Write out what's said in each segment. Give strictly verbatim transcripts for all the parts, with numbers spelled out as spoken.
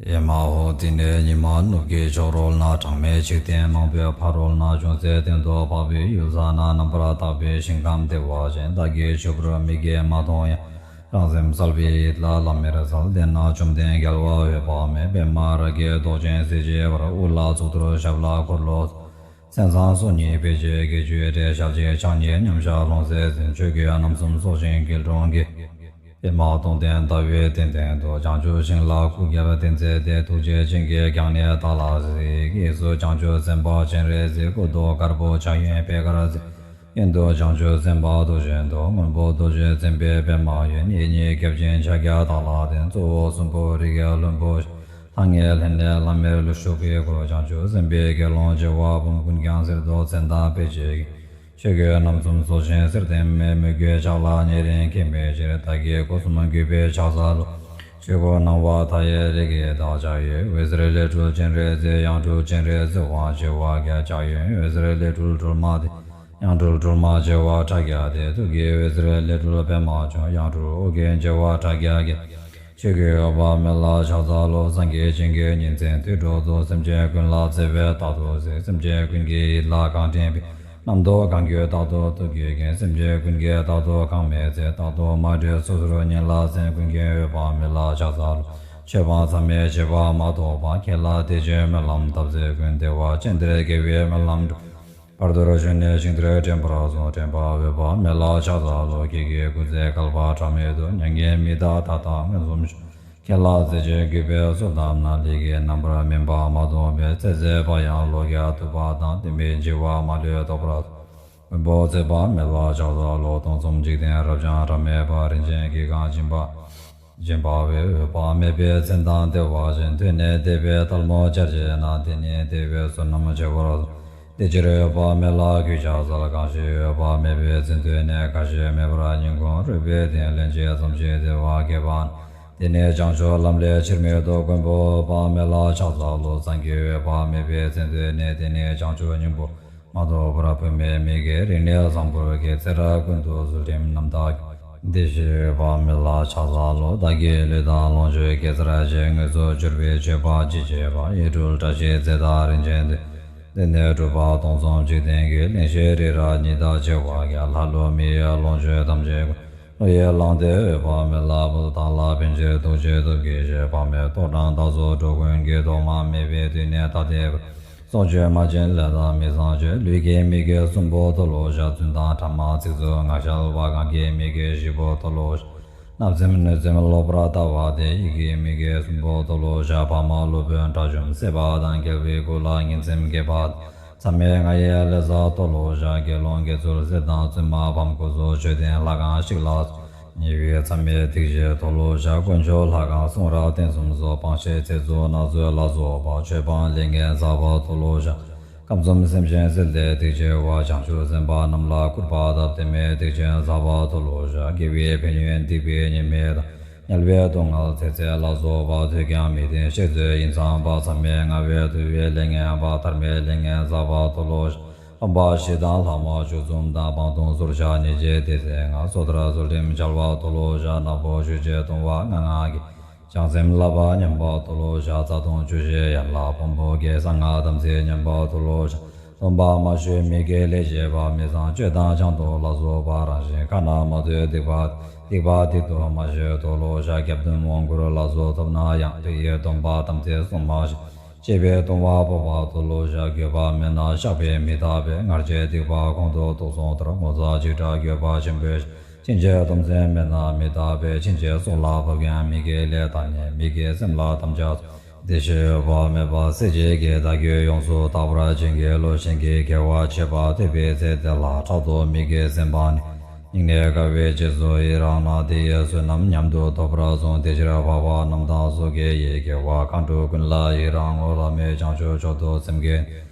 ཨེ་མ་ཧོ། དེ་ནས་ཉི་མ་ནུབ་ཀྱི་ཕྱོགས་རོལ་ན། གྲངས་མེད་འཇིག་རྟེན་མང་པོའི་ཕ་རོལ་ན། ཅུང་ཟད་སྟེང་དུ་འཕགས་པའི་ཡུལ་ས་ན། རྣམ་པར་དག་པའི་ཞིང་ཁམས་བདེ་བ་ཅན། བདག་གིས་ཆུ་བུར་མིག་གིས་མ་མཐོང་ཡང་། རང་སེམས་གསལ་བའི་ཡིད་ལ་ལམ་མེར་གསལ། དེ་ན་བཅོམ་ལྡན་རྒྱལ་བ་འོད་དཔག་མེད། པདྨ་རཱ་གའི་མདོག་ཅན་གཟི་བརྗིད་འབར། དབུ་ལ་གཙུག་ཏོར་ཞབས་ལ་འཁོར་ལོ། སེམས་ཙམ་སོ་གཉིས་ཕལ་ཆེར་བརྒྱད་ཅུའི་གྲས། ཞབས་གཅིག་ཕྱག་གཉིས་མཉམ་གཞག་ལྷུང་བཟེད་ཟིན། ཆོས་གོས་རྣམ་གསུམ་སྲོག་ཤིང་སྐྱིལ་ཀྲུང་གིས། པདྨ་སྟོང་ལྡན་ཟླ་བའི་གདན་སྟེང་དུ། བྱང་ཆུབ་ཤིང་ལ་སྐུ་བརྒྱབ་བསྟན་མཛད་དེ། ཐུགས་རྗེ་ཆེན་གྱིས་བསྐྱངས་ནས་བདག་ལ་གཟིགས། གཡས་སུ་བྱང་ཆུབ་སེམས་དཔའ་སྤྱན་རས་གཟིགས། སྐུ་མདོག་དཀར་པོ་ཕྱག་གཡོན་པད་དཀར་མཛེས། གཡོན་དུ་བྱང་ཆུབ་སེམས་དཔའ་རྡོ་རྗེ་མདོག་སྔོན་པོ་རྡོ་རྗེ་འཛིན་པའི་པདྨ་ཡོན། གཡས་གཉིས་རྒྱབ་ཅན་ཕྱག་རྒྱ་བདག་ལ་བསྟན། གཙོ་བོ་གསུམ་པོ་རིགས་བརྒྱ་ལྷུན་པོ། ལྷང་ངེ་ལྷན་ནེ་ལྷམ་མེར་ལུས་ཞུགས་པའི་སྐུ། བྱང་ཆུབ་སེམས་དཔའི་དགེ་སློང་བྱེ་བ་ཕུང་། ཀུན་ཀྱང་གསེར་མདོག་མཚན་དང་དཔེ་བྱད་ཀྱི། ཆོས་གོས་རྣམ་གསུམ་སྲོག་ཤིང་གསེར་ལྡན་མའི། མོས་གུས་ཕྱག་ལ་ཉེ་རིང་གིས་མི་ཕྱིར། བདག་གི་སྒོ་གསུམ་གུས་པས་ཕྱག་འཚལ་ལོ། ཆོས་སྐུ་སྣང་བ་མཐའ་ཡས་རིགས་ཀྱི་བདག་ཕྱག་གཡས་འོད་ཟེར་ལས་སྤྲུལ་སྤྱན་རས་གཟིགས། ཡང་སྤྲུལ་སྤྱན་རས་གཟིགས་དབང་བྱེ་བ་བརྒྱ། ཕྱག་གཡོན་འོད་ཟེར་ལས་སྤྲུལ་སྒྲོལ་མ་སྟེ། ཡང་སྤྲུལ་སྒྲོལ་མ་བྱེ་བ་ཕྲག་བརྒྱ་སྟེ། ཐུགས་ཀྱི་འོད་ཟེར་ལས་སྤྲུལ་པདྨ་འབྱུང་། ཡང་སྤྲུལ་ཨོ་རྒྱན་བྱེ་བ་ཕྲག་བརྒྱ་བརྒྱད། ཆོས་སྐུ་འོད་དཔག་མེད་ལ་ཕྱག་འཚལ་ལོ། སངས་རྒྱས་བྱིན་གྱིས་ཉིན་མཚན་དུས་དྲུག་ཏུ། སེམས་ཅན་ཀུན་ལ་བརྩེ་བས་རྟག་ཏུ་གཟིགས། སེམས་ཅན་ཀུན་གྱི་ཡིད་ལ་གང་དྲན་པའི། རྣམ་རྟོག་གང་སྐྱེས་རྟག་ཏུ་ཐུགས་ཀྱིས་མཁྱེན། སེམས་ཅན་ཀུན་གྱི་རྟག་ཏུ་གང་མི་བརྫི། རྟག་ཏུ་མ་བྲལ་སོ་སོར་ཉིད་ལ་ཟིན། ཀུན་མཁྱེན་འོད་དཔག་མེད་ལ་ཕྱག་འཚལ་ལོ། ཆོས་སྤངས་མཚམས་མེད་བྱེད་པ་མ་གཏོགས་པ། ཁྱེད་ལ་དད་ཅིང་སྨོན་ལམ་བཏབ་ཚེ་ཀུན། བདེ་བ་ཅན་དེར་དགེ་བའི་སྨོན་ལམ་འགྲུབ། བར་དོར་གཞོལ་ནས་ཞིང་དེར་འདྲེན་པར་གསོལ། འདྲེན་པ་འོད་དཔག་མེད་ལ་ཕྱག་འཚལ་ལོ། ཁྱེད་ཀྱི་སྐུ་ཚེ་བསྐལ་པ་གྲངས་མེད་དུ། མྱ་ངན་མི་འདའ་ད་ལྟ་མངོན་སུམ་བཞུགས། ཁྱེད་ལ་མཛད་ཅིང་གུས་པས་གསོལ་བཏབ་ན། ལས་ཀྱི་རྣམ་པར་སྨིན་པ་མ་གཏོགས་པའི། ཚེ་ཟད་པ་ཡང་ལོ་བརྒྱ་ཐུབ་པ་དང་། བསྟན་པའི་འགྱུར་བ་མ་ལུས་རྟོགས་པར་མགོན་པོ་ཚེ་དཔག་མེད་ལ་ཕྱག་འཚལ་ལོ། སྟོང་གསུམ་འཇིག་རྟེན་རབ་འབྱམས་གྲངས་མེད་པ། རིན་ཆེན་གྱིས་གང་བྱིན་པ། སྦྱིན་པ་འོད་དཔག་མེད་པའི་མཚན་དང་བདེ་བ་ཅན། ཐོས་ནས་དད་པའི་ཐལ་མོ་སྦྱར་བྱས་ན། དེ་ནི་དད་པའི་བསོད་ནམས་ཆེ་བར་གསུངས། དེ་ཕྱིར་འོད་དཔག་མེད་ལ་གུས་ཕྱག་འཚལ། གང་ཞིག་འོད་དཔག་མེད་པའི་མཚན་ཐོས་ནས། གང་ཞིག་མེད་པར་སྙིང་ཁོང་རུས་པའི་གཏིང་ལན་གཅིག་ཙམ་ཞིག་བདེ་བ་སྐྱེས་པ་ན། དེ་ནི་བྱང་ཆུབ་ལམ་ལས་ཕྱིར་མི་ལྡོག། མགོན་པོ་འོད་དཔག་མེད་ལ་ཕྱག་འཚལ་ལོ། སངས་རྒྱས་འོད་དཔག་མེད་པའི་མཚན་ཐོས་ནས། དེ་ནི་བྱང་ཆུབ་སྙིང་པོ་མ་ཐོབ་བར། བུད་མེད་མི་དགེ་རིགས་ནི་བཟང་པོར་སྐྱེ། ཚེ་རབས་ཀུན་ཏུ་ཚུལ་ཁྲིམས་རྣམ་དག་གིས། བདེ་གཤེགས་འོད་དཔག་མེད་ལ་ཕྱག་འཚལ་ལོ། བདག་གི་ལུས་དང་ལོངས་སྤྱོད་དགེ་རྩར་བཞེས། དངོས་སུ་གྱུར་པའི་མཆོད་པ་ཅི་མཆིས་པ། ཡིད་སྤྲུལ་བཀྲ་ཤིས་རྫས་དང་རིན་ཆེན་འདི། འདི་ནི་གྲུབ་པ་སྟོང་གསུམ་འཇིག་རྟེན་གྱི། གླེན་ཞིང་རི་རབ་ཉི་ཟླ་བྱེ་བ་བརྒྱ། ལྷ་ཀླུ་མི་ཡི་ལོངས་སྤྱོད་ཐམས་ཅད་ཀུན། བློ་ཡིས་བླངས་ཏེ་འོད་དཔག་མེད་ལ་འབུལ། བདག་ལ་ཕན་ཕྱིར་ཐུགས་རྗེའི་སྟོབས་ཀྱིས་བཞེས། དཔག་མེད་རྟོག་གྲང་བདག་སོགས་འགྲོ་ཀུན་གྱི། ཐོག་མ་མེད་པའི་དུས་ནས་ད་ལྟའི་བར། སྲོག་གཅོད་མ་བྱིན་ལས་དང་མི་ཚངས་སྤྱོད། ལུས་ཀྱི་མི་དགེ་གསུམ་པོ་མཐོལ་ལོ་བཤགས། རྫུན་དང་ཕྲ་མ་ཚིག་རྩུབ་ངག་འཁྱལ་བ། གང་གི་མི་དགེ་བཞི་པོ་མཐོལ་ལོ་བཤགས། བརྣབ་སེམས་གནོད་སེམས་ལོག་པར་ལྟ་བ་སྟེ། ཡིད་ཀྱི་མི་དགེ་གསུམ་པོ་མཐོལ་ལོ་བཤགས། ཕ་མ་སློབ་དཔོན་དགྲ་བཅོམ་སྲེད་པ་དང་། རྒྱལ་བའི་སྐུ་ལ་ངན་སེམས་བསྐྱེད་པ་དང་། མཚམས་མེད་ང་རྒྱལ་ལས་བསགས་མཐོལ་ལོ་བཤགས། དགེ་སློང་དགེ་ཚུལ་སྲས་དང་བཙུན་མ་ཕམ། སྐུ་གཟུགས་མཆོད་རྟེན་ལྷ་ཁང་བཤིག་ལ་སོགས། ཉེས་པའི་མཚམས་མེད་སྡིག་བྱས་མཐོལ་ལོ་བཤགས། དཀོན་མཆོག་ལྷ་ཁང་གསུང་རབ་རྟེན་གསུམ་སོགས། སྤང་བྱའི་ཚེ་བཙུན་ནག་བཙུན་ལ་སོགས་པ། ཆོས་སྤངས་ལས་ངན་བསགས་པ་མཐོལ་ལོ་བཤགས། ཁམས་གསུམ་སེམས་ཅན་ཟིལ་གནོན་སྡིག་བྱས་པ། བྱང་ཆུབ་སེམས་དཔའ་རྣམས་ལ་སྐུར་པ་བཏབ། དེ་མིན་སྡིག་ཅན་བསགས་པ་མཐོལ་ལོ་བཤགས། དགེ་བའི་ཕན་ཡོན་སྡིག་པའི་ཉེས་དམིགས་དང་། དམྱལ་བའི་སྡུག་བསྔལ་ཚེ་ཚད་ལ་སོགས་པ། ཐོས་ཀྱང་མི་བདེན་གཤེགས་མཛོད་ཡིད་ཚངས་པ། མཚམས་མེད་ལྔ་པའི་ཐུབ་པའི་ལས་ངན་པ། ཐར་མེད་ལས་ངན་བསགས་པ་མཐོལ་ལོ་བཤགས། སྟོང་པ་བཞི་དང་ལྷག་མ་བཅུ་གསུམ་དང་། སྤངས་བཏུང་ཟུར་བཞག་ཉེས་བྱས་སྡེ་ཚན་ལྔ། སོ་ཐར་ཚུལ་ཁྲིམས་འཆལ་བ་མཐོལ་ལོ་བཤགས། ནག་པོ་ཞུ་བྱེད་ལྟུང་བ་ལྔ་ལྔ་གི། བྱང་སེམས་བསླབ་པ་ཉམས་པ་མཐོལ་ལོ་བཤགས། རྩ་ལྟུང་བཅུ་བཞི་ཡན་ལག་ཕུང་པོ་གི། གསང་སྔགས་དམ་ཚིག་ཉམས་པ་མཐོལ་ལོ་བཤགས། སྟོང་པ་མ་ཞུ་མི་དགེ་ལས་བྱེད་པ། མི་ཚངས་སྤྱོད་དང་སྤྱང་དུག་ལ་སོགས་པ། རང་བཞིན་ཁ་ན་མ་ཐོ་སྡིག་པ། སྡིག་པ་སྡིག་ཏུ་མ་ཞུ་མཐོལ་ལོ་བཤགས། སྐྱབས་གདུང་དབང་བསྐུར་ལ་སོགས་ཐོབ་ན་ཡང་། དེ་ཡི་སྡོམ་པ་དམ་ཚིག་སྲུང་མ་ཤེས། བཅས་པའི་ལྟུང་བ་སྤོབས་པ་མཐོལ་ལོ་བཤགས། དགོས་པ་མེད་ན་བཤགས་པས་མི་དག་པའི། སྔར་བྱས་སྡིག་པ་གོང་དུ་ཏོག་ཙམ་དོར། ངོ་ཚ་འཇིགས་སྐྲག་འགྱོད་པ་ཆེན་པོས་བཤགས། ཕྱིན་ཆད་སྡོམ་སེམས་མེད་ན་མི་དག་པས། ཕྱིན་ཆད་སྲོག་ལ་བབ་ཀྱང་མི་དགེ་ལས་དག་ནས། མི་དགེ་སེམས་ལ་དམ་བཅའ་སོགས། བདེ་གཤེགས་འོད་དཔག་མེད་པ་སྲས་བཅས་ཀྱིས། བདག་གིས་ཡོངས་སུ་དག་པར་བྱིན་གྱིས་རློབས། གཞན་གྱི་དགེ་བ་བྱེད་པ་ཐོས་པའི་ཚེ། དེ་ལ་ཕྲག་དོག་མི་དགེ་སེམས་སྤངས་ནས། སྙིང་ནས་དགའ་བའི་རྗེས་སུ་ཡི་རང་ན། དེ་ཡི་བསོད་ནམས་མཉམ་དུ་ཐོབ་པར་གསུངས། དེ་ཕྱིར་འཕགས་པ་རྣམས་དང་སོ་སྐྱེ་ཡི། དགེ་བ་མཁའ་འགྲོ་ཀུན་ལ་ཡི་རང་ངོ་། ལྷ་མིའི་བྱང་ཆུབ་མཆོག་ཏུ་སེམས་བསྐྱེད།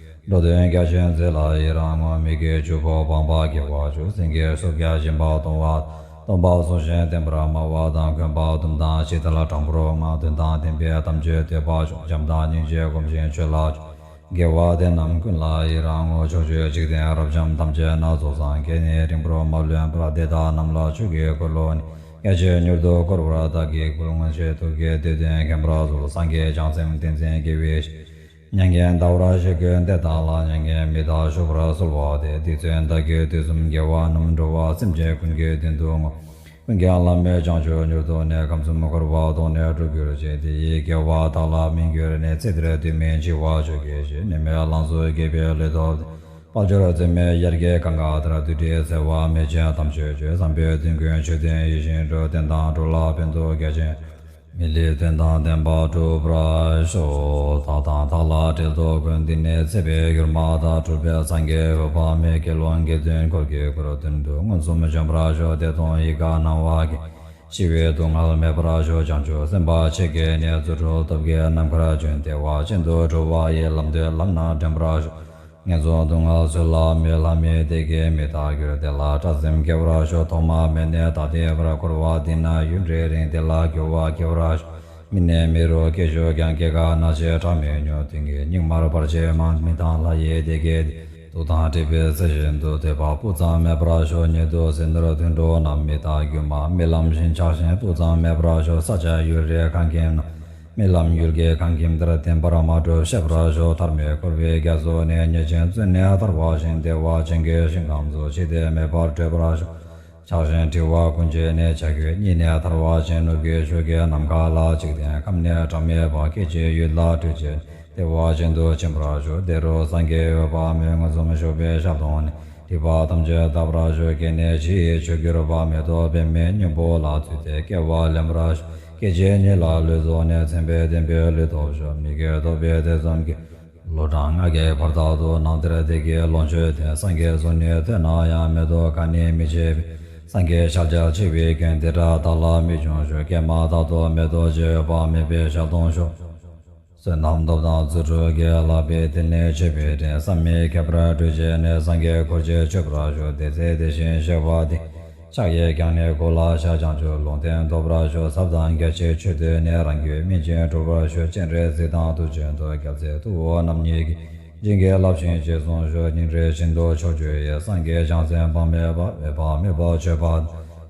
འགྲོ་དོན་རྒྱ་ཆེན་མཛད་ལ་ཡི་རང་ངོ་། མི་དགེ་བཅུ་པོ་སྤངས་པ་དགེ་བ་བཅུ། སེང་གེའི་གཟུགས་བརྒྱ་བྱིན་པ་གཏོང་བ། སྟོན་པ་སྲོག་ཤིང་བརྟན་པར་སྨྲ་བ་དང་། འཁོན་པ་གདུང་དང་ཇི་ལྟར་དྲང་པོར་སྨྲ། དོན་དང་ལྡན་པའི་དམ་ཆོས་ཐོས་པ་བཅུ། བྱམས་དང་སྙིང་རྗེ་སྒོམ་ཞིང་ཆོས་ལ་སྤྱོད། དགེ་བ་དེ་རྣམས་ཀུན་ལ་ཡི་རང་ངོ་། ཕྱོགས་བཅུའི་འཇིག་རྟེན་རབ་འབྱམས་ཐམས་ཅད་ན། རྫོགས་སངས་རྒྱས་ནི་རིང་པོར་མ་ལོན་པར། དེ་དག་རྣམས་ལ་ཆོས་ཀྱི་འཁོར་ལོ་ནི། ལྷས་བྱིན་མྱུར་དུ་བསྐོར་བར་བདག་གིས་བསྐུལ། མངོན་ཤེས་ཐུགས་ཀྱི་བདུད་དོན་མཁྱེན་པར་གསོལ། སངས་རྒྱས་བྱང་སེམས་ཏིང་འཛིན་དགེ་བའི་བཤེས། མྱ་ངན་འདའ་བར་ཞུ་མཁན་དེ་དག་ལ། མྱ་ངན་མི་འདའ་ཞུ་བར་གསོལ་བ་འདེབས། འདི་ཚེ་བདག་གིས་དུས་གསུམ་དགེ་བ་རྣམས། འགྲོ་བ་སེམས་ཅན་ཀུན་གྱི་དོན་དུ་བསྔོ། ཀུན་ཀྱང་བླ་མེད་བྱང་ཆུབ་མྱུར་ཐོབ་ནས། ཁམས་གསུམ་འཁོར་བ་དག་ནས་སྒྲོལ་གྱུར་ཅིག་དེ་ཡི་དགེ་བ་དག་ལ་མི་འགྱུར་ནས། ཚེ་འདིར་སྡོད་མིན་འཆི་བ་ཆོས་སྐྱེ་ཞིང་། ནད་མེད་ལམ་སོགས་དགེ་བའི་བློས་ཐོབ་སྟེ། དཔལ་འབྱོར་རྩེ་མོའི་དབྱར་སྐྱེས་གང་ག་དེར། བདུད་དགྲའི་འཚེ་བ་མེད་ཅིང་དམ་ཆོས་སྤྱོད། བསམ་པའི་དོན་ཀུན་ཆོས་བདུན་ཡིད་བཞིན་འགྲུབ། བསྟན་དང་འགྲོ་ལ་ཕན་ཐོགས་རྒྱ་ཆེན། མི་ལུས་དོན་དང་ལྡན་པ་འགྲུབ་པར་ཤོག་བདག་དང་བདག་ལ་འབྲེལ་ཐོགས་ཀུན། འདི་ནས་ཚེ་འཕོས་གྱུར་མ་ཐག། སྤྲུལ་པའི་སངས་རྒྱས་འོད་དཔག་མེད། དགེ་སློང་དགེ་འདུན་འཁོར་གྱིས་བསྐོར། དོན་དུ་མངོན་སུམ་བྱོན་པར་ཤོག་བདེ་སྟོང་ཡིད་དགའ་སྣང་བ་སྐྱེ། ཤི་བའི་སྡུག་བསྔལ་མེད་པར་ཤོག་བྱང་ཆུབ་སེམས་དཔའ་མཆེད་བརྒྱད་ནི། རྫུ་འཕྲུལ་སྟོབས་ཀྱིས་ནམ་མཁར་བྱོན། བདེ་བ་ཅན་དུ་འགྲོ་བ་ཡི། ལམ་སྟོན་ལམ་སྣ་འདྲེན་པར་ཤོག་ངན་སོང་སྡུག་བསྔལ་ཚུར་ལ་མེད། ལྷ་མིའི་སྡེ་བརྒྱད་མི་རྟག་འགྱུར། དེ་ལ་སྐྲག་སེམས་སྐྱེ་བར་ཤོག་ཐོག་མ་མེད་ནས་ད་ལྟའི་བར། འཁོར་བ་འདི་ན་ཡུན་རིང་རིང་། དེ་ལ་འགྱུར་བ་སྐྱེ་བར་ཤོག་མི་ནས་མི་རུ་སྐྱེ་ཤོག་ཀྱང་། སྐྱེ་རྒ་ན་འཆི་གྲངས་མེད་མྱོང་། དུས་ངན་སྙིགས་མར་བར་ཆད་མང་། མི་དང་ལྷ་ཡི་སྡེ་བརྒྱད་འདི། དུག་དང་འདྲེས་པའི་རྩི་བཞིན་དུ། སྡོད་པ་སྤུ་ཙམ་མེད་པར་ཤོག་ཉེ་དུ་ཟིལ་གནོན་དུད་འགྲོ་རྣམས། མི་རྟག་སྒྱུ་མ་རྨི་ལམ་བཞིན། ཆགས་ཞེན་སྤུ་ཙམ་མེད་པར་ཤོག་ས་ཆ་ཡུལ་རིས་ཁང་ཁྱིམ་རྣམས། རྨི་ལམ་ཡུལ་གྱི་ཁང་ཁྱིམ་དེར། བརྟན་པར་མ་གྲུབ་ཤེས་པར་ཤོག་ཐར་མེད་འཁོར་བའི་རྒྱ་མཚོ་ནས། ཉེས་ཅན་བཙོན་ནས་ཐར་བ་བཞིན། བདེ་བ་ཅན་གྱི་ཞིང་ཁམས་སུ། འཆི་ལྟས་མེད་པར་བགྲོད་པར་ཤོག་ཆགས་ཞེན་འཁྲི་བ་ཀུན་བཅད་ནས། བྱ་རྒོད་གཉིས་ནས་ཐར་བ་ཅན། ནུབ་ཀྱི་ཕྱོགས་ཀྱི་ནམ་མཁའ་ལ། འཇིག་རྟེན་ཁམས་ནས་གྲངས་མེད་པ། སྐད་ཅིག་ཡུད་ལ་བགྲོད་བྱེད། བདེ་བ་ཅན་དུ་ཕྱིན་པར་ཤོག་དེ་རུ་སངས་རྒྱས་འོད་དཔག་མེད། མངོན་སུམ་བཞུགས་པའི་ཞལ་མཐོང་ནས། སྒྲིབ་པ་ཐམས་ཅད་དག་པར་ཤོག་སྐྱེ་གནས་ཕྱི་ཡི་ཆོས་གྱུར་པ། མེ་ཏོག་པདྨའི་སྙིང་པོ་ལ་བཙུད་དེ། སྐྱེ་བ་ལེན་པར་ཤོག་སྐད་ཅིག་ཉིད་ལ་ལུས་རྫོགས་ནས། མཚན་དཔེ་བསྟན་པའི་ལུས་ཐོབ་ཤོག་མི་དགེ་ཐོབ་པའི་དེ་ཙམ་གྱིས། ལོ་གྲངས་ལྔ་བརྒྱའི་བར་དག་ཏུ། ནམ་དེར་བདེ་སྐྱིད་ལོངས་སྤྱོད་ལྡན། སངས་རྒྱས་གསུང་ནི་ཐོས་ན་ཡང་། མེ་ཏོག་ཁ་ནི་མི་ཕྱེད་པས། སངས་རྒྱས་ཞལ་མཇལ་ཆེ་བའི་མགོན། དེ་འདྲ་བདག་ལ་མི་འབྱུང་ཤོག་སྐྱེས་མ་ཐག་ཏུ་མེ་ཏོག་ཅན། འོད་དཔག་མེད་པའི་ཞལ་མཐོང་ཤོག་བསོད་ནམས་སྟོབས་དང་རྫུ་འཕྲུལ་གྱིས། ལག་པའི་མཐིལ་ནས་མཆོད་པའི་སྤྲིན། བསམ་མི་ཁྱབ་པར་སྤྲོས་བྱས་ནས། སངས་རྒྱས་འཁོར་བཅས་མཆོད་པར་ཤོག་དེ་ཚེ་དེ་བཞིན་གཤེགས་པ་འདི། ཕྱག་གཡས་བརྐྱང་ནས་གོ་ལ་ཕྱག་བྱང་ཆུབ་ལུང་བསྟན་ཐོབ་པར་ཤོག་ཟབ་དང་རྒྱ་ཆེའི་ཆོས་ཐོས་ནས། རང་རྒྱུད་སྨིན་ཅིང་གྲོལ་བར་ཤོག་སྤྱན་རས་གཟིགས་དང་ཐུགས་མཉེས་ཏོག་རྒྱལ་སྲས་ཐུ་བོ་རྣམ་གཉིས་ཀྱིས། བྱིན་གྱིས་བརླབས་ཤིང་རྗེས་བཟུང་ཤོག་སྙིང་རྗེ་བཞིན་དུ་ཕྱོགས་བཅུ་ཡི། སངས་རྒྱས་བྱང་སེམས་དཔག་མེད་པ། འོད་དཔག་མེད་པ་མཆོད་པ།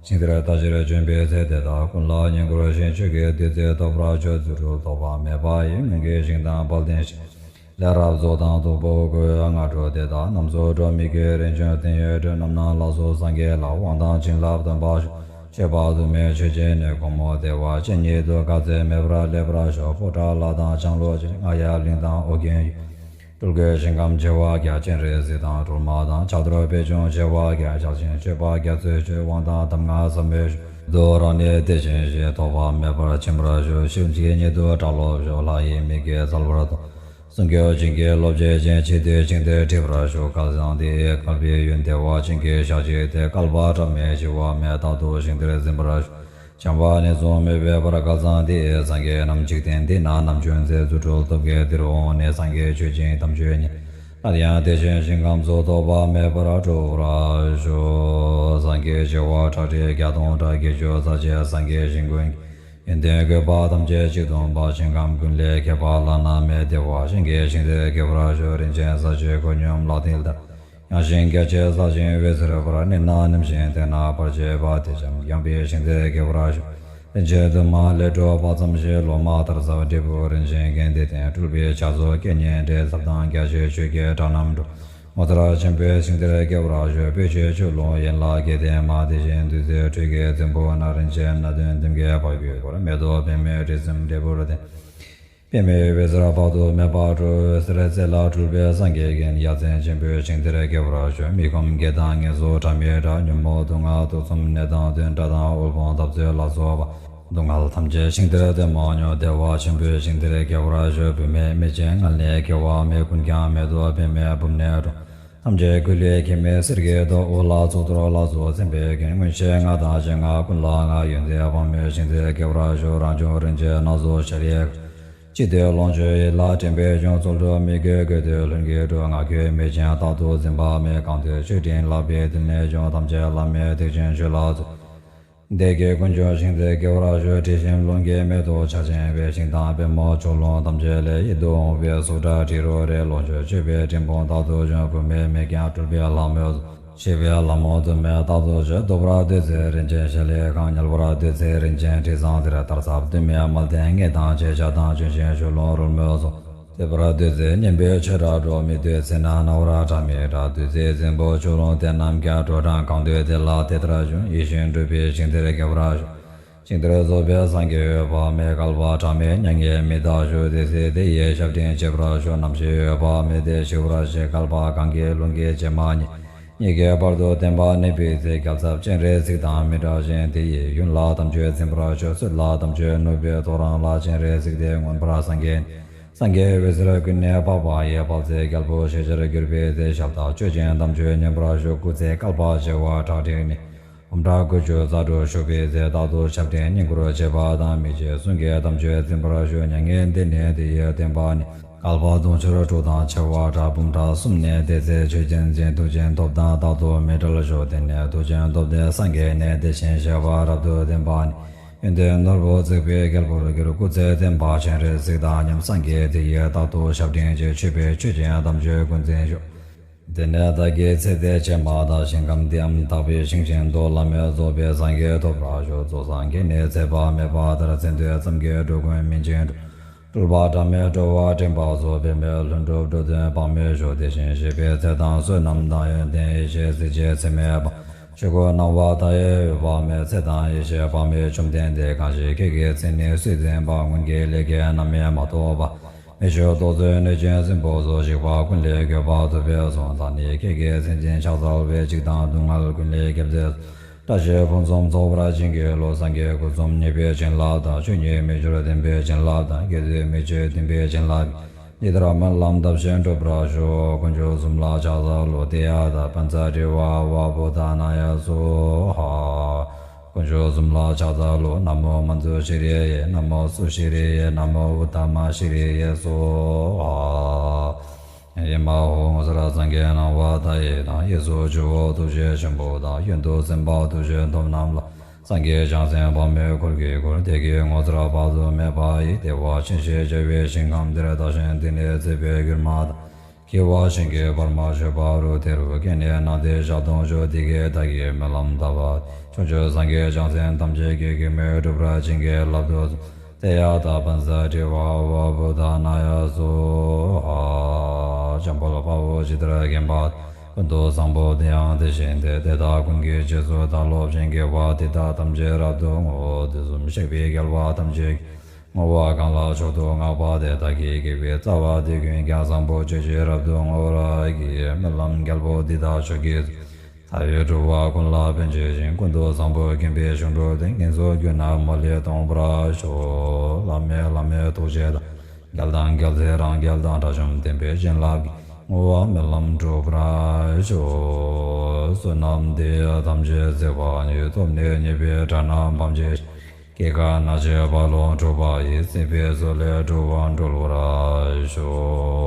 ཞིང་དེར་ལྟ་ཕྱིར་བྱོན་པའི་ཚེ། དེ་དག་ཀུན་ལ་བསྙེན་བཀུར་ཞིང་། ཆོས་ཀྱི་བདུད་རྩི་ཐོབ་པར་ཤོག་རྫུ་འཕྲུལ་ཐོགས་པ་མེད་པ་ཡི། སྔོན་གྱི་ཞིང་དང་དཔལ་ལྡན་ཞིང་། ལས་རབ་རྫོགས་དང་སྟུག་པོ་ཀུན། སྔ་དྲོ་དེ་དག་རྣམས་སུ་འགྲོ། མི་བསྐྱོད་རིན་ཆེན་དོན་ཡོད་གྲོལ། རྣམ་སྣང་ལ་སོགས་སངས་རྒྱས་ལ། དབང་དང་བྱིན་རླབས་སྟོན་པ་ཤོག་མཆོད་པ་དུ་མས་མཆོད་བྱས་ནས། གུང་མོ་བདེ་བ་ཅན་ཉིད་དུ། དཀའ་ཚེགས་མེད་པར་སླེབས་པར་ཤོག་ཕོ་བྲང་ལྷ་དང་ལྕང་ལོ་ཆེ། རྔ་ཡབ་གླིང་དང་ཨོ་རྒྱན་ཡུལ། སྤྲུལ་སྐུའི་ཞིང་ཁམས་བྱེ་བ་བརྒྱ། སྤྱན་རས་གཟིགས་དང་སྒྲོལ་མ་དང་། ཕྱག་རྡོར་པད་འབྱུང་བྱེ་བ་བརྒྱ། ཞལ་ཆེམས་མཆོད་པ་རྒྱ་མཚོས་མཆོད། དབང་དང་གདམས་ངག་ཟབ་མོས་ཞུ། རྡོ་རང་ནི་དེ་བཞིན་གཤེགས། ཐོགས་པ་མེད་པར་ཕྱིན་པར་ཤོག་ཤིང་གཅིག་ཉིད་དུ་གྲགས་ལོངས་ཤོག་ལྷ་ཡི་མིག་གིས་གསལ་བར་མཐོང་། གསུང་གི་བྱིན་གྱིས་རློབ་བྱེད་ཅིང་། འཆི་དུས་ཞིང་དེར་འཁྲིད་པར་ཤོག་སྐལ་བཟང་འདི་ཡི་བསྐལ་པའི་ཡུན། བདེ་བ་ཅན་གྱི་ཞག་གཅིག་སྟེ། བསྐལ་པ་གྲངས་མེད་འཆི་བ་མེད། རྟག་ཏུ་ཞིང་དེར་འཛིན་པར་ཤོག་བྱམས་པ་ནི་བཟུང་མོས་པའི་བར། སྐལ་བཟང་འདི་ཡི་སངས་རྒྱས་རྣམས། འཇིག་རྟེན་འདི་ན་ནམ་བྱོན་ཚེ། རྫུ་འཕྲུལ་སྟོབས་ཀྱིས་འདིར་འོངས་ནས། སངས་རྒྱས་མཆོད་ཅིང་དམ་ཆོས་ཉན། སླར་ཡང་དེ་བཞིན་ཞིང་ཁམས་སུ། ཐོགས་པ་མེད་པར་འགྲུབ་པར་ཤོག་སངས་རྒྱས་བྱེ་བ་ཁྲག་ཁྲིག་བརྒྱ་སྟོང་ཕྲག་གིས་ཞུ། ས་གཞི་སངས་རྒྱས་ཞིང་ཀུན། ཡོན་ཏན་བཀོད་པ་ཐམས་ཅད་གཅིག་སྟོན་པ། ཞིང་ཁམས་ཀུན་ལས་ཁྱད་པར་བླ་ན་མེད། བདེ་བ་ཅན་གྱི་ཞིང་དེར་སྐྱེ་བར་ཤོག་རིན་ཆེན་ས་གཞི་ཁོད་སྙོམས་ལག་མཐིལ་ལྟར། ཡངས་ཤིང་རྒྱ་ཆེ་ས་ཞིང་འོད་ཟེར་འབར། གནས་རྣམས་ནིམ་ཞིང་སྟེང་ན་འབར་བྱེད་པ། དེ་བྱམས་ཡངས་པའི་ཞིང་དེར་སྐྱེ་བར་ཤོག་རིན་ཆེན་དུ་མ་ལས་གྲུབ་པ་ཙམ་ཞིག་ལོ་མ་ལྟར་ཟབ། འབྲས་བུ་རིན་ཆེན་རྒྱན་དེ་སྟེང་། སྤྲུལ་པའི་ཕྱག་མཛོད་སྐད་སྙན་སྒྲས། ཟབ་དང་རྒྱ་ཆེའི་ཆོས་ཀྱི་སྒྲ་རྣམས་སྒྲོག་ངོ་མཚར་ཆེན་པོའི་ཞིང་དེར་སྐྱེ་བར་ཤོག་སྤོས་ཆུའི་ཆུ་ཀླུང་ཡན་ལག་བརྒྱད་ལྡན་མ། དེ་བཞིན་བདུད་རྩིའི་ཁྲུས་ཀྱི་རྫིང་བུ་ན། རིན་ཆེན་སྣ་བདུན་ལྡེམ་གྱི་འབག་གུས་བསྐོར། མེ་ཏོག་པདྨའི་དྲི་ཟིམ་འབྲས་བུར་ལྡན། པདྨའི་འོད་ཟེར་དཔག་ཏུ་མེད་པ་སྤྲོ། འོད་ཟེར་རྩེ་ལ་སྤྲུལ་པའི་སངས་རྒྱས་མགོན། ཡ་མཚན་ཆེན་པོའི་ཞིང་དེར་སྐྱེ་བར་ཤོག་མི་ཁོམ་བརྒྱད་དང་ངལ་གསོ་གྲངས་མེད་དྲག་ཉོན་མོངས་དུག་ལྔ་དུག་གསུམ་ནད་དང་གདོན། དགྲ་དང་དབུལ་ཕོངས་འཐབ་རྩོད་ལ་སོགས་པ། སྡུག་བསྔལ་ཐམས་ཅད་ཞིང་དེར་སྟོན་མ་མྱོང་། བདེ་བ་ཆེན་པོའི་ཞིང་དེར་སྐྱེ་བར་ཤོག་བུད་མེད་མི་ཆེན་མངལ་ནས་སྐྱེ་བ་མེད། ཀུན་ཀྱང་མེ་ཏོག་པདྨའི་སྦུབས་ནས་འཁྲུངས། ཐམས་ཅད་སྐུ་ལུས་སྐྱེ་མེད་གསེར་གྱི་མདོག་དབུ་ལ་གཙུག་ཏོར་ལ་སོགས་མཚན་དཔེའི་རྒྱན། མངོན་ཤེས་ལྔ་དང་སྤྱན་ལྔ་ཀུན་ལ་མངའ། ཡོན་ཏན་དཔག་མེད་ཞིང་དེར་སྐྱེ་བར་ཤོག་རང་བྱུང་རིན་ཆེན་སྣ་ཚོགས་ཤར་ཡེ། འཆི་དུས་ལོངས་སྤྱོད་ཡིད་ལ་དྲན་པས་བྱུང་། རྩོལ་སྒྲུབ་མི་དགོས་དགོས་དུས་ལྷུན་གྱིས་གྲུབ། ངག་གི་མེ་ཆེན་རྟག་ཏུ་འཛིན་པ་མེད། གང་དུས་མཆོད་སྤྲིན་ལག་པའི་མཐིལ་ནས་བྱུང་། ཐམས་ཅད་བླ་མེད་ཐེག་ཆེན་ཆོས་ལ་བརྩོན། བདེ་སྐྱིད་ཀུན་འབྱུང་ཞིང་དེར་སྐྱེ་བར་ཤོག་དྲི་ཞིམ་རླུང་གི་མེ་ཏོག་ཆར་ཆེན་པའི། ཞིང་དང་པདྨོ་ཆུ་ཀླུང་ཐམས་ཅད་ལས། ཡིད་དུ་འོང་བའི་གསུང་སྒྲ་དྲི་རོ་རེག་ལོངས་སྤྱོད་མཆོད་པའི་སྤྲིན་ཕུང་རྟག་ཏུ་འབྱུང་། བུད་མེད་མི་རྒན་སྤྲུལ་པའི་ལྷ་མོས་གསོལ། ཞེས་པའི་ལྷ་མོ་དུ་མས་རྟག་ཏུ་བརྗོད། བཟློག་པར་བདུད་རྩི་རིན་ཆེན་ཞལ་ལས་གང་། ཉེ་བར་བདུད་རྩི་རིན་ཆེན་དྲི་བཟང་ཟེར། དར་ཟབ་དུ་མས་མལ་སྟན་ལྔས་མདངས་ཕྱེད། ཕྱག་དང་ལྗོན་ཤིང་ཆུ་ཀླུང་རོལ་མོའི་ཚོགས། བསྟོད་པར་བདུད་རྩི་སྙན་པའི་ཆོས་སྒྲ་སྒྲོགས། མི་སྡོད་ཚེ་ན་རྣ་བར་སྒྲ་མི་གྲག་བདུད་རྩིའི་རྫིང་བུ་ཆུ་ཀླུང་དེ་རྣམས་ཀྱང་། འགྲོ་གྲོན་གང་འདོད་དེ་ལ་དེ་ལྟར་ཞོག་ཡིད་བཞིན་འགྲུབ་པའི་ཞིང་དེར་སྐྱེ་བར་ཤོག་ཞིང་དེར་རྫོགས་པའི་སངས་རྒྱས་འོད་དཔག་མེད། བསྐལ་པ་གྲངས་མེད་མྱ་ངན་མི་འདའ་ཤོག་དེ་ཚེ་དེ་ཡི་ཞབས་འབྲིང་བྱེད་པར་ཤོག་རྣམ་ཤེས་འོད་དཔག་མེད་དེ་ཞི་བར་བྱེད། བསྐལ་པ་གང་གི་ལུས་འགས་བྱེ་མ་སྙེད། སྙེད་ཀྱི་བར་དུ་བརྟན་པར་གནས་པའི་ཚེ། རྒྱལ་ཚབ་སྤྱན་རས་གཟིགས་དང་མི་འབྲལ་ཞིང་། དེ་ཡི་ཡུན་ལ་དམ་ཆོས་འཛིན་པར་ཤོག་སྲོད་ལ་དམ་ཆོས་ནུབ་པའི་ཐོ་རངས་ལ། སྤྱན་རས་གཟིགས་དེ་མངོན་པར་སངས་རྒྱས་ནས། སངས་རྒྱས་འོད་ཟེར་ཀུན་ནས་འཕགས་པ་ཡི། དཔལ་བརྩེགས་རྒྱལ་པོ་ཞེས་བྱར་གྱུར་པའི་ཚེ། ཞབས་དང་མཆོད་ཅིང་དམ་ཆོས་མཉམ་པར་ཞུགས། སྐུ་ཚེ་བསྐལ་པ་བྱེ་བ་ཁྲག་ཁྲིག་ནི། འབུམ་ཕྲག་དགུ་བཅུ་རྩ་དྲུག་བཞུགས་པའི་ཚེ། རྟག་ཏུ་ཞབས་འབྲིང་བསྙེན་བཀུར་བྱེད་པ་དང་། མི་ཕྱེད་གསུང་གི་དམ་ཆོས་འཛིན་པར་ཞུགས། མྱ་ངན་འདས་ནས་དེ་ཡི་བསྟན་པ་ནི། བསྐལ་པ་དུང་ཕྱུར་དྲུག་དང་བྱེ་བ་ཕྲག་འབུམ་ཕྲག་གསུམ་ནས་དེ་ཚེ་ཆོས་ཀྱི་འཛིན་ཐུགས་རྗེའི་སྟོབས་དང་རྟག་ཏུ་མི་འབྲལ་ཤོག་དེ་ནས་ཐུགས་རྗེའི་སྟོབས་དེ་སངས་རྒྱས་ནས། དེ་བཞིན་གཤེགས་པ་རབ་ཏུ་བརྟན་པ་ནི། ཡོན་ཏན་ནོར་བུ་བརྩེགས་པའི་རྒྱལ་པོར་གྱུར། སྐུ་ཚེ་བརྟན་པ་སྤྱན་རས་གཟིགས་དང་མཉམ། སངས་རྒྱས་དེ་ཡི་རྟག་ཏུ་ཞབས་འབྲིང་བྱེད། མཆོད་པའི་མཆོད་ཅིང་དམ་ཆོས་ཀུན་འཛིན་ཤོག་དེ་ནས་བདག་གི་ཚེ་འདི་ཕྱི་མ་དག་ཞིང་ཁམས་འདི་འམ་དག་པའི་ཞིང་བཞིན་དུ། བླ་མེད་རྫོགས་པའི་སངས་རྒྱས་ཐོབ་པར་ཤོག་རྫོགས་སངས་རྒྱས་ནས་ཚེ་དཔག་མེད་པ་དར། ཚེ་འདོད་ཙམ་གྱིས་འགྲོ་ཀུན་སྨིན་ཅིང་འགྲུབ། སྤྲུལ་པ་བྲམ་མེད་འགྲོ་བ་འདྲེན་པ་སོགས། འབད་མེད་ལྷུན་གྲུབ་འགྲོ་དོན་དཔག་མེད་ཤོག་དེ་བཞིན་གཤེགས་པའི་ཚེ་དང་བསོད་ནམས་དང་། ཡོན་ཏན་ཡེ་ཤེས་གཟི་བརྗིད་ཚད་མེད་པ། ཆོས་སྐུ་སྣང་བ་མཐའ་ཡས་འོད་དཔག་མེད། ཚེ་དང་ཡེ་ཤེས་དཔག་མེད་བཅོམ་ལྡན་འདས། གང་ཞིག་ཁྱེད་ཀྱི་མཚན་ནི་སུས་འཛིན་པ། སྔོན་གྱི་ལས་ཀྱིས་རྣམ་སྨིན་མ་ཐོབ་པ། མི་ཆོས་རྟོག་བཟོད་གནོད་སྦྱིན་སྲིན་པོ་སོགས། ཞིག་པ་ཀུན་ལས་གོས་པ་ཐུབ་པས་གསུངས། བདག་ནི་ཁྱེད་ཀྱི་མཚན་ཅན་ཕྱག་འཚལ་བའི། འཇིགས་དང་སྡུག་བསྔལ་ཀུན་ལས་སྐྱབས་མཛད། བཀྲ་ཤིས་ཕུན་སུམ་ཚོགས་པར་བྱིན་གྱིས་རློབས། སངས་རྒྱས་སྐུ་གསུམ་མཉེས་པའི་བྱིན་རླབས་དང་། ཆོས་ཉིད་མི་འགྱུར་བདེན་པའི་བྱིན་རླབས་དང་། དགེ་འདུན་མི་ཕྱེད་བདེན་པའི་བྱིན་རླབས་ཀྱིས། འདི་ལྟར་སྨོན་ལམ་བཏབ་ཞིང་འགྲུབ་པར་ཤོག་དཀོན་མཆོག་གསུམ་ལ་ཕྱག་འཚལ་ལོ། ཏདྱ་ཐཱ། པཉྩ་དྲི་ཝ་ཨ་ཝ་བོ་དྷ་ན་ཡ་སྭཱ་ཧཱ། དཀོན་མཆོག་གསུམ་ལ་ཕྱག་འཚལ་ལོ། ན་མོ་མཉྫུ་ཤྲཱི་ཡེ། ན་མོ་སུ་ཤྲཱི་ཡེ། ན་མོ་ཨུཏྟ་མ་ཤྲཱི་ཡེ་སྭཱ་ཧཱ། ཨེ་མ་ཧོ། ངོ་མཚར་སངས་རྒྱས་སྣང་བ་མཐའ་ཡས་དང་། གཡས་སུ་ཇོ་བོ་ཐུགས་རྗེ་ཆེན་པོ་དང་། གཡོན་དུ་སེམས་དཔའ་ཐུགས་རྗེ་ཐོབ་རྣམས་ལ། སངས་རྒྱས་བྱང་སེམས་དཔག་མེད་འཁོར་གྱིས་བསྐོར། བདེ་སྐྱིད་ངོ་མཚར་དཔག་ཏུ་མེད་པ་ཡིས། བདེ་བ་ཅན་ཞེས་བྱ་བའི་ཞིང་ཁམས་དེར། བདག་གཞན་འདི་ནས་ཚེ་འཕོས་གྱུར་མ་ཐག་འཁྱིལ་བ་ཞིང་གི་བར་མ་ཆོད་པ་རུ། དེ་རུ་སྐྱེས་ནས་སྣང་མཐའི་ཞལ་མཐོང་ཤོག་དེ་སྐད་བདག་གིས་སྨོན་ལམ་བཏབ་པ། བྱང་ཆུབ་སངས་རྒྱས་བྱང་སེམས་ཐམས་ཅད་ཀྱི། གེགས་མེད་འགྲུབ་པར་བྱིན་གྱིས་བརླབ་ཏུ་གསོལ། ཏདྱ་ཐཱ། པཉྩ་དྲི་ཝ་ཨ་ཝ་བོ་དྷ་ན་ཡ་སྭཱ་ཧཱ། འཇམ་དཔལ་དཔའ་བོས་ཇི་ལྟར་མཁྱེན་པ། ཀུན་ཏུ་བཟང་པོ་དེ་ཡང་དེ་བཞིན་ཏེ། དེ་དག་ཀུན་གྱི་རྗེས་སུ་བདག་སློབ་ཅིང་། དགེ་བ་འདི་དག་ཐམས་ཅད་རབ་ཏུ་བསྔོ། དུས་གསུམ་གཤེགས་པའི་རྒྱལ་བ་ཐམས་ཅད་ཀྱིས། བསྔོ་བ་གང་ལ་མཆོག་ཏུ་བསྔགས་པ་དེས། བདག་གིས་བགྱིས་པའི་རྩ་བ་འདི་ཀུན་ཀྱང་། བཟང་པོ་སྤྱོད་ཕྱིར་རབ་ཏུ་བསྔོ་བར་བགྱི། སྨོན་ལམ་རྒྱལ་པོ་འདི་དག་མཆོག་གི་གཙོ། མཐའ་ཡས་འགྲོ་བ་ཀུན་ལ་ཕན་བྱེད་ཅིང་། ཀུན་ཏུ་བཟང་པོས་ཁེངས་པའི་གཞུང་གྲུབ་སྟེ། ངན་སོང་རྒྱུ་རྣམས་མ་ལུས་སྟོངས་པར་ཤོག་བླ་མེད་བླ་མེད་ཐུགས་རྗེ་དང་། རྒྱལ་དང་རྒྱལ་སྲས་རང་རྒྱལ་དང་། དགྲ་བཅོམ་བསྟན་པའི་བྱིན་རླབས་ཀྱིས། བསྔོ་བ་སྨོན་ལམ་འགྲུབ་པར་ཤོག་བསོད་ནམས་འདི་ཡིས་ཐམས་ཅད་གཟིགས་པ་ཉིད། ཐོབ་ནས་ཉེས་པའི་དགྲ་རྣམས་ཕམ་བྱས་ཤིང་། སྐྱེ་རྒ་ན་འཆིའི་རྦ་ཀློང་འཁྲུགས་པ་ཡི། སྲིད་པའི་མཚོ་ལས་འགྲོ་བ་སྒྲོལ་བར་ཤོག